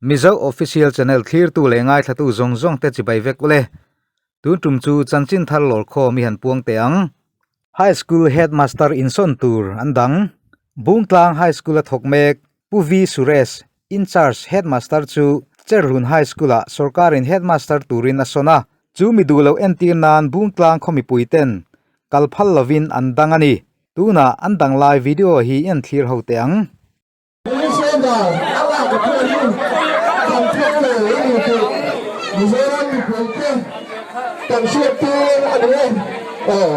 Mizo Official Channel thlirtu leh ngaithlatu zawng zawng te chibai vek ule. Tun tum chu chanchin thar lawrkhawm i han puang teh ang. High School Headmaster insawn tur an dang. Bungtlang High School a thawk mek Pu V Suresh, In-charge Headmaster chu Cherhlun High School-ah sorkarin Headmaster turin a sawn a. Chu mi duh loh entir nan Bungtlang khaw mipuiten kal phal lovin an dang a ni. Tunah an dang lai video hi i en thlir ho teh ang. Mizoram a lak a pawh hi kan thlang lo a ni tih Mizoram mipuite kan hriat tir a ni e. Aw.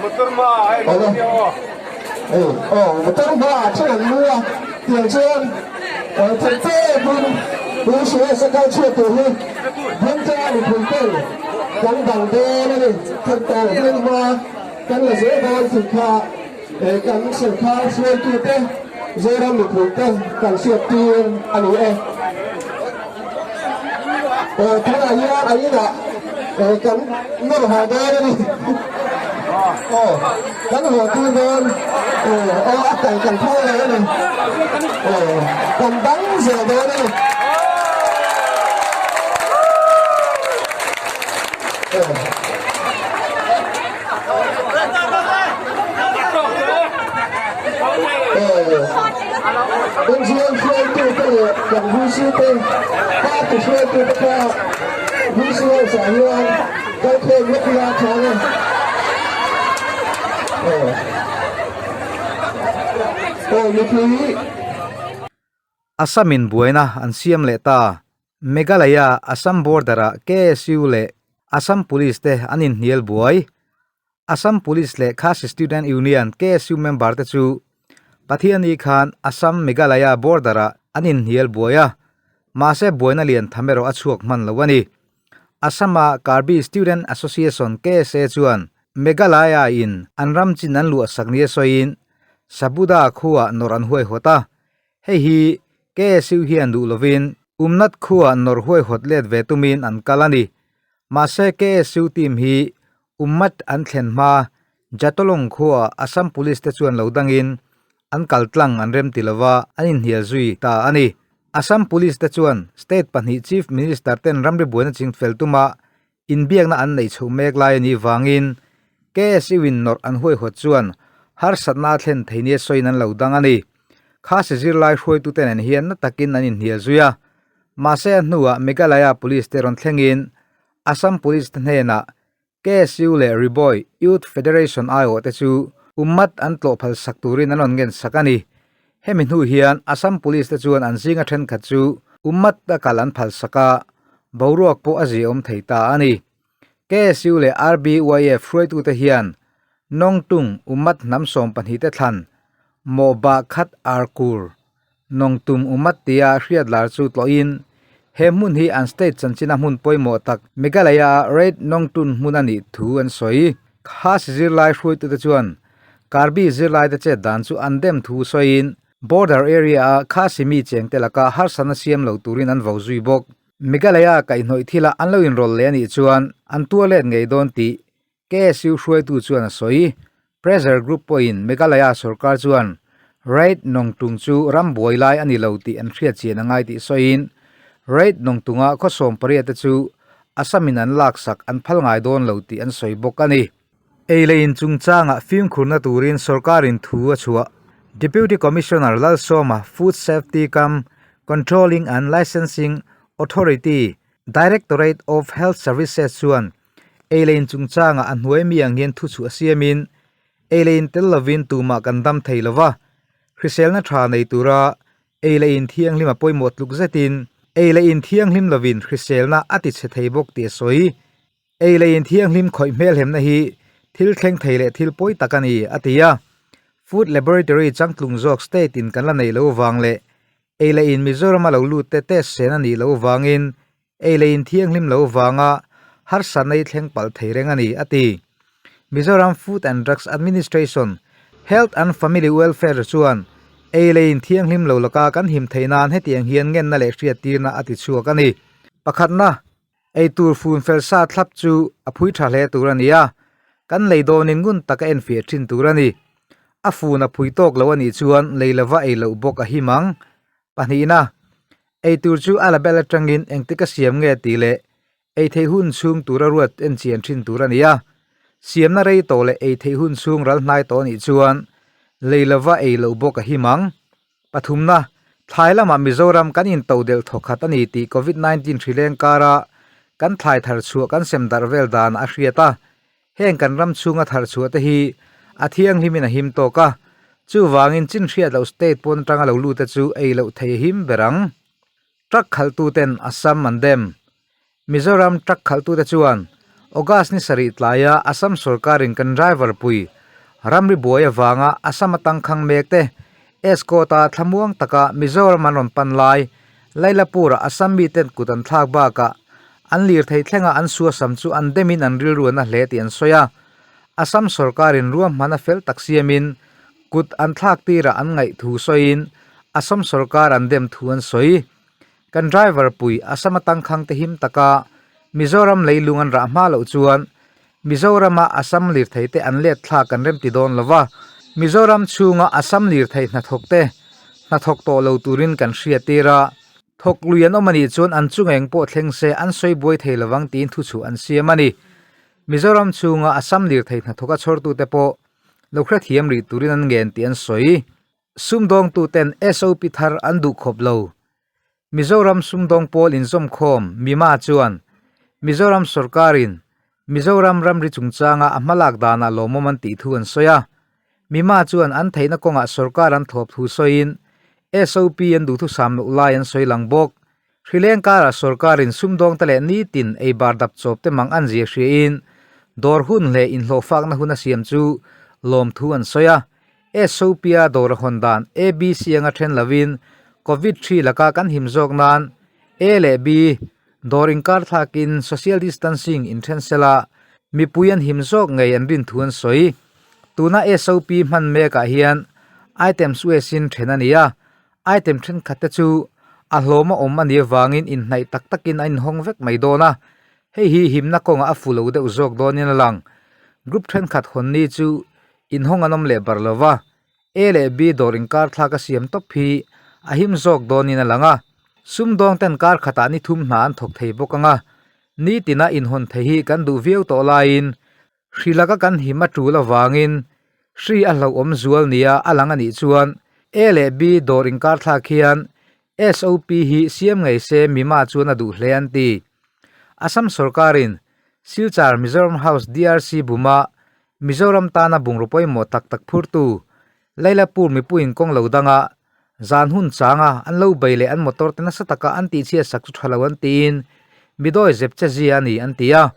Motor hma ah thil an mu a tiang chuan theih tawpin tui sual sa kal chhuak tur hi Bungtlang mipui ten kan dang dawn a ni. Theih tawpin hma kan la zel dawn tih kha kan sawrkar hruaitute Zoram mipuite kan hriat tir a ni e. Tunah hian a inah kan nawr haw dawn a ni. Aw, kan haw tir dawn. Aw, a kal kan phal lo a ni. Aw, kan dang zel dawn a ni. NGO hruaitute leh kan VC te, party hruaitute kha VC house ah hian kalkhawm vek ila a tha ang e. Aw mipui. Assam-in buaina an siam leh ta. Meghalaya Assam border-ah KSU leh Assam Police te an inhnial buai. Assam Police leh Khasi Student Union, KSU, member te chu Pathiani khan Assam Meghalaya border-ah an inhnial buai a, mahse buaina lian tham erawh a chhuak hman lo a ni. Assam-a Karbi Student Association, KSA, chuan Meghalaya-in an ram chin an luah sak nia sawiin Sabuda khuaa nawrh an huaihawt a, Hei hi KSU hian duh lovin Umnat khua nawr huaihawt let ve tumin an kal a ni. Mahse KSU team hi Ummat an thlen hma Jatolong khua Assam Police te chuan lo dangin an kal tlang an rem ti lova an inhnial zui ta a ni. Assam Police te chuan state pahnih Chief Minister ten ramri buaina chingfel tuma Inbiakna an neih chhoh mek lai a nih vangin KSU in nawrh an huaihawt chuan harsatna a thlen thei nia sawiin an lo dang a ni. Khasi zirlai hruaitute nen hian na takin an inhnial zui a. Mahse a hnuah Meghalaya Police te rawn thlengin Assam Police te hnenah KSU leh Riboy Youth Federation aiawh te chu Ummat an tlawh phal sak turin an rawn ngen sak a ni. Hemi hnu hian Assam Police te chuan an zinga thenkhat chu Ummat a kal an phal sak a, boruak pawh a ziaawm thei ta a ni. KSU leh RBYF hruaitute hian Nongtung Ummat hnam 12 te thlan Mawhbah Khat Arkur Nongtum Ummat tia hriat lar chu tlawhin he hmun hi an state chanchina hmun pawimawh tak Meghalaya-a Raid Nongtun hmun a nih thu an sawi. Khas zirlai hruaitute chuan Karbi zirlaite chet dan chu an dem thu sawiin border area-a Khasi mi chengte laka harsatna siam lo turin an vo zui bawk. Meghalaya kaihhnawih thila an lo inrawlh leh a nih chuan an tua let ngei dawn tih KSU hruaitu chuan a sawi. Pressure group pawhin Meghalaya sorkar chuan Raid Nongtung chu ram buai lai a ni lo tih an hriat chian a ngai tih sawiin Raid Nongtunga khaw 18 te chu Assam-in an laksak an phal ngai dawn lo tih an sawi bawk a ni. Ei leh in chungchangah fimkhurna turin sorkarin thu a chhuah. Deputy Commissioner Lalsawma, Food Safety Cum Controlling and Licensing Authority, Directorate of Health Services chuan ei leh in chungchangah a hnuai mi ang hian thu chhuah siamin ei leh in tel lovin tumah kan dam thei lova, hriselna tha nei tura ei leh in thianghlim a pawimawh tluk zetin ei leh in thianghlim lovin hriselna a tichhe thei bawk tih a sawi. Ei leh in thianghlim khawih hmelhemna hi thil thleng thei leh thil pawi tak a ni, a ti a. Food Laboratory changtlung zawk state in kan la neih loh vang leh ei leh in Mizoram a lo lut te test sen a nih loh vangin ei leh in thianghlim loh vanga harsatna hi thleng palh thei reng a ni, a ti. Mizoram Food and Drugs Administration, Health and Family Welfare chuan ei leh in thianghlim lo laka kan him theih nan hetiang hian ngenna leh hriattirna a ti chhuak a ni. Pakhatna, eitur fun fel sa thlap chu a phui tha hle tur a ni a, kan lei dawnin ngun taka enfiah thin tur a ni. A fun a phui tawk lo a nih chuan lei lova ei loh bawk a him ang. Pahnihna, eitur chu a label atangin engtik a siam nge tih leh ei theih hun chhung tura ruat en chian thin tur a ni a. Siamna rei tawh leh ei theih hun chhung ral hnai tawh a nih chuan lei lova ei loh bawk a him ang. Pathumna, thlai lamah Mizoram kan intodelh thawkhat a ni tih Covid 19 hrileng kara kan thlai thar chhuah kan sem darh vel dan a hriat a. Heng kan ram chhunga thar chhuah te hi a thianghlimin a him tawk a, chuvangin chin hriat loh state pawn atanga lo lut te chu ei loh thei a him ber ang. Truck khalhtuten Assam an dem. Mizoram truck khalhtute chuan August ni sarih tlaia Assam sorkarin kan driver pui ramri buai avanga Assam atang khang mek te escort-a thlamuang taka Mizoram an rawn pan lai Lailapur-a Assam miten kut an thlak bakah an lirthei thlenga an suasam chu an demin an rilru an a hle tih an sawi a. Assam sorkarin ruahman a fel tak siamin kut an thlak tirah an ngaih thu sawiin Assam sorkar an dem thu an sawi. Kan driver pui Assam atangkhang te him taka Mizoram leilung an rah hma loh chuan Mizorama Assam lirthei te an let thlak kan remti dawn lo va, Mizoram chhunga Assam lirthei hnathawk te hnathawk tawh lo turin kan hriattir a, thawk lui an awm a nih chuan an chungeng pawh thleng se an sawi buai thei lovang tiin thuchhuah an siam a ni. Mizoram chhunga Assam lirthei hnathawka chhawrtute pawh lo hrethiam rih turin an ngen tih an sawi. Sumdawngtuten SOP thar an duh khawp lo. Mizoram sumdawng pawl inzawmkhawm Mima chuan Mizoram sorkarin Mizoram ramri chungchanga a hmalak danah lawmawm an tih thu an sawi a. Mima chuan an theihna kawngah sorkar an thawp thu sawiin SOP an duhthusam loh lai an sawi lang bawk. Hrileng karah sorkarin sumdawngte leh nitin ei bar dap chawp te mang an zia hriain dawr hun leh inhlawhfakna hun a siam chu lawmthu an sawi a. SOP-a dawr a hawn dan ABC anga then lovin Covid hri laka kan him zawk nan A leh B dawr inkar thlakin social distancing inthen sela mipui an him zawk ngei an rin thu an sawi. Tuna SOP hman mekah hian items uesin then a ni a, item thenkhat te chu a hlawm a awm a nih avangin inhnaih tak takin a inhawng vek mai dawn a, hei hi himna kawngah a fu lo deuh zawk dawnin a lang. Group thenkhat hawn ni chu Inhawng an awm leh bar lo va, A leh B dawr inkar thlak a siam tawp hi a him zawk dawnin a lang a. Sumdawng ten kar khatah ni thum hna an thawk thei bawk ang a, nitina inhawn thei hi kan duh viau tawh laiin hri laka kan him a tul avangin hri a hlauhawm zual nia a lang a nih chuan A leh B dawr inkar thlak hian SOP hi siam ngei se mima chuan a duh hle an ti. Assam sorkarin Silchar Mizoram House DRC buma Mizoram tana bungraw pawimawh tak tak phurtu Lailapur mipuiin kawng lo danga zan hun changa an lo bei leh an motor te nasa taka an tihchhiat sak chu tha lo an tiin midawi zep che zia a ni an ti a.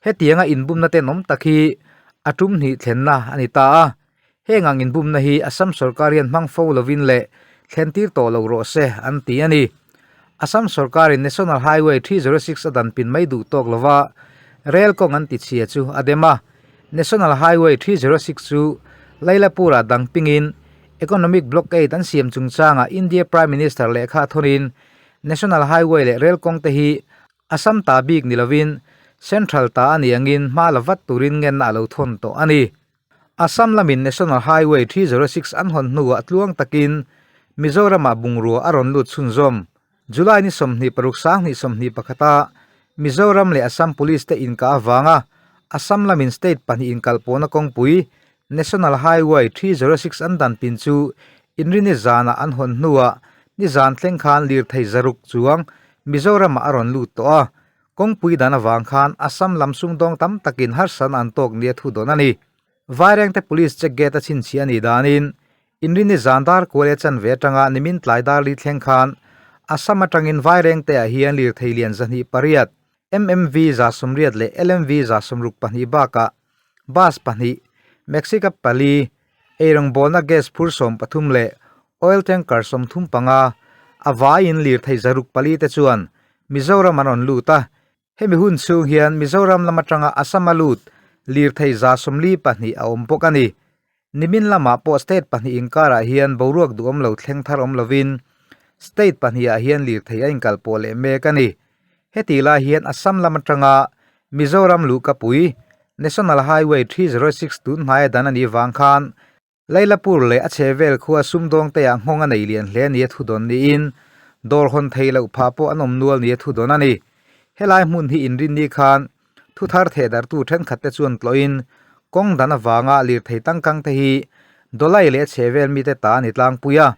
Hetianga inbumna tenawm tak hi a tum hnih thlenna a ni ta a. Heng ang inbumna hi Assam sorkar hian hmang fo lovin leh thlentir tawh lo rawh se an ti a ni. Assam sorkarin National Highway 306 a dan pin mai duh tawk lova rel kawng an tichhia chu a dem a. National Highway 306 chu Lailapur-ah dang pingin Economic Blockade an siam chungchangah India Prime Minister lehkha a thawnin National Highway leh rel kawng te hi Assam ta bik ni lovin Central ta a ni angin hma la vat turin ngenna a lo thawn tawh a ni. Assam lamin National Highway 306 an hawn hnuah tluang takin Mizoramah bungrua a rawn lut chhunzawm. July ni 26 2021 a Mizoram leh Assam Police te inkah avanga Assam lamin state pahnih inkalpawhna kawngpui National Highway 306 an dan pin chu inrini zanah an hawn hnuah nizan thleng khan lirthei zaruk chuang Mizoramah a rawn lut tawh a. Kawngpui dan avang khan Assam lam sumdawng tam takin harsatna an tawk nia thu dawn a ni. Vairengte Police check gate a chhinchhiah a nih danin Inrini zan dar kual e chanve atanga nimin tlai dar li thleng khan Assam atangin Vairengte ah hian lirthei lian 208, MMV 180 leh LMV 162 bakah bus pahnih, Maxi-cab pali, eirawngbawlna gas phur 13 leh oil tanker 35 a vaiin lirthei 604 te chuan Mizoram an rawn lut a. Hemi hun chhung hian Mizoram lam atanga Assam a lut lirthei 42 a awm bawk a ni. Nimin lamah pawh state pahnih inkarah hian boruak duhawm lo thleng thar awm lovin state pahnihah hian lirthei a inkalpawh leh mek a ni. Heti lai hian Assam lam atanga Mizoram luhkapui National Highway 306 tun hnaia dan a nih vang khan Lailapur leh a chhehvel khua sumdawngteah nghawng a nei lian hle nia thu dawn niin dawr hawn thei loh phah pawh an awm nual nia thu dawn a ni. Helai hmun hi inrinni khan Thu thar thehdarhtu thenkhatte chuan tlawhin kawng dan avanga lirthei tangkangte hi Dawlai leh a chhehvel mite ta a ni tlangpui a.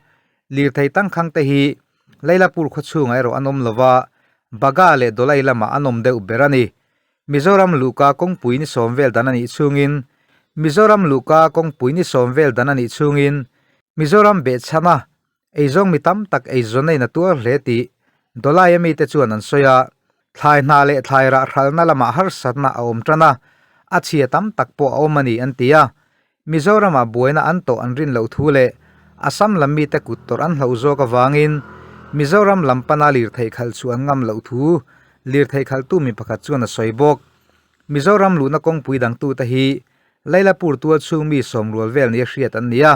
Lirthei tangkhangte hi Lailapur khawchhungah erawh an awm lova, Baga leh Dawlai lamah an awm deuh ber a ni. Mizoram luhka kawngpui ni sawm vel dan a nih chhungin Mizoram luhka kawngpui ni sawm vel dan a nih chhungin Mizoram behchhana Eizawng mi tam tak eizawn a in a tuar hle tih Dawlaia mite chuan an sawi a, thlai hna leh thlai rah hralna lamah harsatna a awm tan a, a chhia tam tak pawh a awm a ni an ti a. Mizoramah buaina an tawh an rin loh thu leh Assam lam mite kut tawrh an hlauh zawk avangin Mizoram lam pana lirthei khalh chu an ngam loh thu lirthei khalhtu mi pakhat chuan a sawi bawk. Mizoram luhna kawngpui dangtute hi Lailapur tual chhung mi sawmrual vel nia hriat an ni a,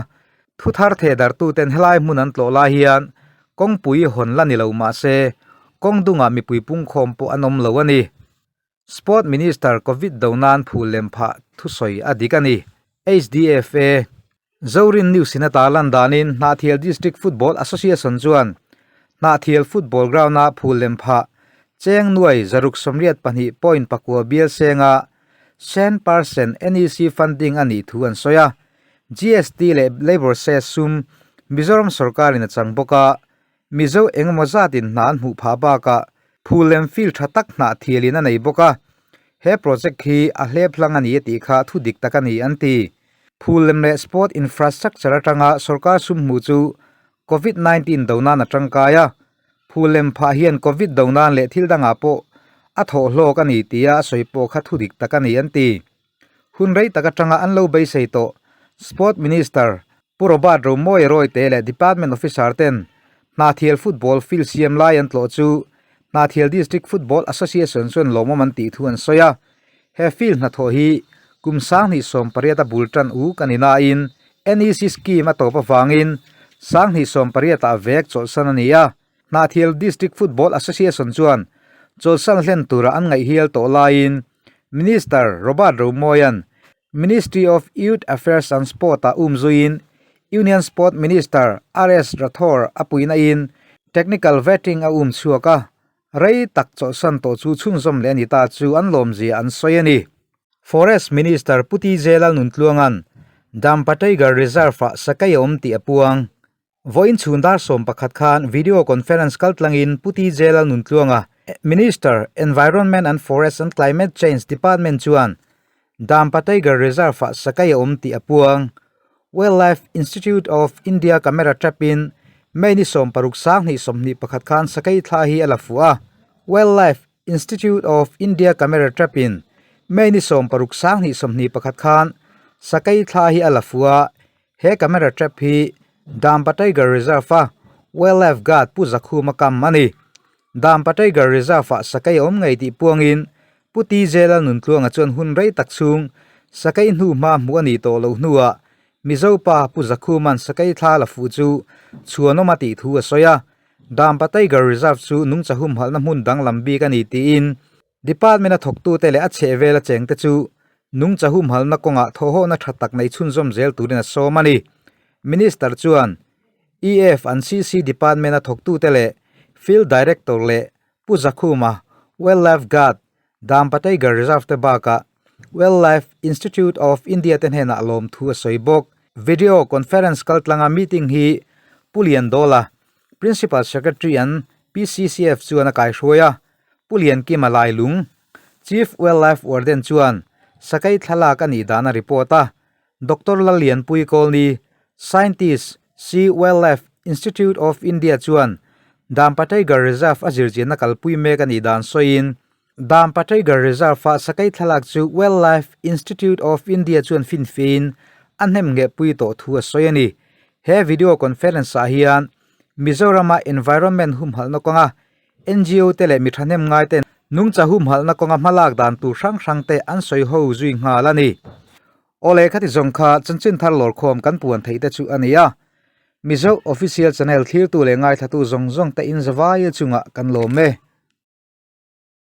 Thu thar thehdarhtuten helai hmun an tlawh lai hian kawngpui hawn la ni lo mah se kawng dungah mipui pungkhawm pawh an awm lo a ni. Sport Minister Covid do nan phul lem phah thusawi a dik a ni. HDFA, Zorin News in a tarlan danin Hnahthial District Football Association chuan Hnahthial Football Ground-a phul lem phah cheng nuai 682.9 bial senga 100% NEC funding a nih thu an sawi a. GST leh Labour Cess sum Mizoram sorkarin a chang bawk a, Mizo engemaw zatin hna an hmuh phah bakah phul lem field tha tak hnah thialin a nei bawk a, he project hi a hlep hlang a ni a tih kha thu dik tak a ni an ti. Phul lem leh sport infrastructure atanga sorkar sum hmuh chu Covid 19 do nan a tangkai a, phul lem phah hian Covid do nan leh thil dangah pawh a thawh hlawk a ni tia a sawi pawh kha thu dik tak a ni an ti. Hun rei tak atanga an lo beisei tawh Sport Minister Pu Robert Romawia Rawite leh Department Officer ten Hnahthial Football Field siam lai an tlawh chu Hnahthial District Football Association chuan lawmawm an tih thu an sawi a. He field hnathawh hi kum 2018 a bul tan uk a ni nain NEC scheme a tawp avangin 2018 ah vek chawlhsan a ni a. Hnahthial District Football Association chuan chawlhsan hlen tura an ngaih hial tawh laiin Minister Robert Romoya'n Ministry of Youth Affairs and Sport-ah um zuiin Union Sport Minister RS Rathore a puihnain Technical Vetting a um chhuak a, rei tak chawlhsan tawh chu chhunzawm leh a ni ta chu an lawmzia an sawi a ni. Forest Minister Pu TJ Lalnuntluanga'n Dampa Tiger Reserve-ah sakei a awm tih a puang. Vawiin chhun dar 11 khan video conference kaltlangin Pu TJ Lalnuntluanga, Minister, Environment and Forest and Climate Change Department chuan Dampa Tiger Reserve-ah sakai a awm tih a puang. Wildlife Institute of India camera trap-in May ni 16 2021 khan sakai thla hi a la fuh a. Wildlife Institute of India camera trap-in May ni 16 2021 khan sakai thla hi a la fuh a. He camera trap hi Dampa Tiger Reserve a Wildlife Guard Pu Zakhuma kam a ni. Dampa Tiger Reserve ah sakei a awm ngei tih puangin Pu TJ Lalnuntluanga chuan hun rei tak chhung sakei hnu hma hmuh a nih tawh loh hnuah Mizo pa Pu Zakhuma'n sakei thla la fuh chu chhuanawm a tih thu a sawi a. Dampa Tiger Reserve chu nungcha humhalhna hmun danglam bik a ni tiin Department a thawktute leh a chhehvel a chengte chu nungcha humhalna kawngah thawhhawhna tha tak nei chhunzawm zel turin a sawm a ni. Minister chuan EF and CC Department a thawktute leh Field Director leh Pu Zakhuma, Wildlife Guard, Dampa Tiger Reserve te bakah Wildlife Institute of India te hnenah lawmthu a sawi bawk. Video Conference kaltlanga meeting hi Pu Liandola, Principal Secretary and PCCF chuan a kaihruai a. Pu Liankima Lailung, Chief Wildlife Warden chuan sakei thlalak a nih dan a report a, Doctor Lallianpui Kawlni, Scientist, Sea Wildlife Institute of India chuan Dampa Tiger Reserve a zirchianna kalpui mek a nih dan sawiin, Dampa Tiger Reserve-ah sakei thlalak chu Wildlife Institute of India chuan finfiahin a hnem nghehpui tawh thu a sawi a ni. He video conference-ah hian Mizorama environment humhalhna kawnga NGO te leh mi thahnem ngai ten Nungcha humhalhna kawnga hmalak dan tur hrang hrang te an sawi ho zui nghal a ni. Awle khati zawng kha chanchin thar lawrkhawm kan puan theih te chu a ni a. Mizo Official Channel thlirtu leh ngaithlatu zawng zawng te in zavaia chungah kan lawm e.